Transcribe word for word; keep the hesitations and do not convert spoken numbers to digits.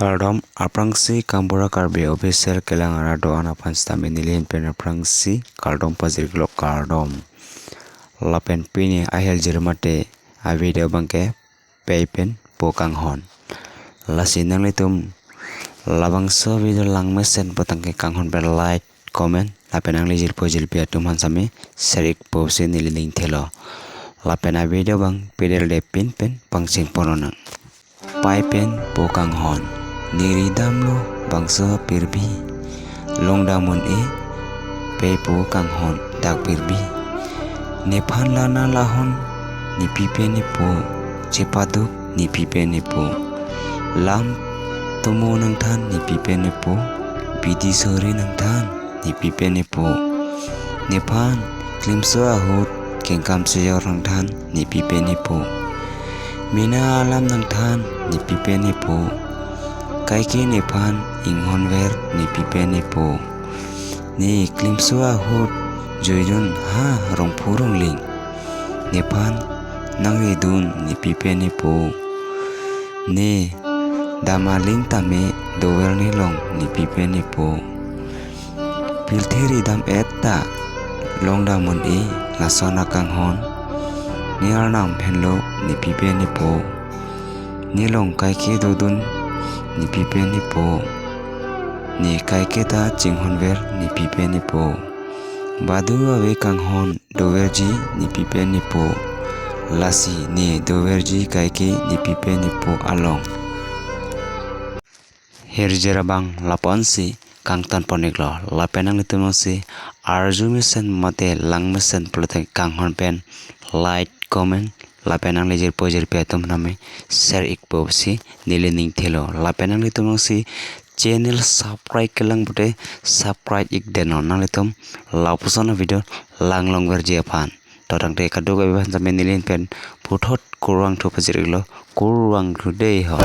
Kardom, aphrangsi Kambura Karbi Official kelang arat do-an aphan sitame nelihin pen aphrangsi kardom pajir-iklo, kardom. Lapen pini ahel jir mate avideo abangke Pei pen Po Kanghon. Lasi nanglitum labangso video langmesen putangke kanghon pen like, comment, lapen nangli jirpo jirpi atum aphan sitame share-ikpo pusi neli ning thelo. Lapen avideo abang pedel de pin pen pangcheng pon lonang. Pei pen Po Kanghon. Neri damlo bangso pirbi, longdam un-e Pei Po Kanghon dak pirbi. Nephan lana lahon nepi pen nepo, chepaduk nepi pen nepo, lam tomo nangthan nepi pen nepo, bidi sore nangthan nepi pen nepo. Nephan klimso ahut kengkam sejor nangthan nepi pen nepo, mena alam nangthan nepi pen nepo, kaike nephan inghonver nepi pen nepo. Ne klimso ahut joidun ha rongphu rongling, nephan nangridun nepi pen nepo. Ne dam aling tame dover nelong nepi pen nepo. Pirthe ridam et ta longdam un-e lason akanghon. Ne arnam henlo nepi pen nepo. Nelong kaike dodun nepi pen nepo. Ne kaike ta chinghonver nepi pen nepo. Badu ave kanghon doverji nepi pen nepo. Lasi ne doverji kaike nepi pen nepo along. Hirjir abang lapu-ansi kangton pon-iklo. Lapen nanglitum jongsi arjumesen mate langmesen pulote kanghon pen like, comment, lapen nangli jirpo jirpi atum aphan sitame share-ikpo pusi neli ning thelo. Lapen nanglitum jongsi channel subscribe kelang pute subscribe-ik detnon nanglitum lapuson avideo langlongverji aphan. To tangte kadokave aphan sitame nelihin pen puthot kurvangthu pajir-iklo, kurvangthu dei ho.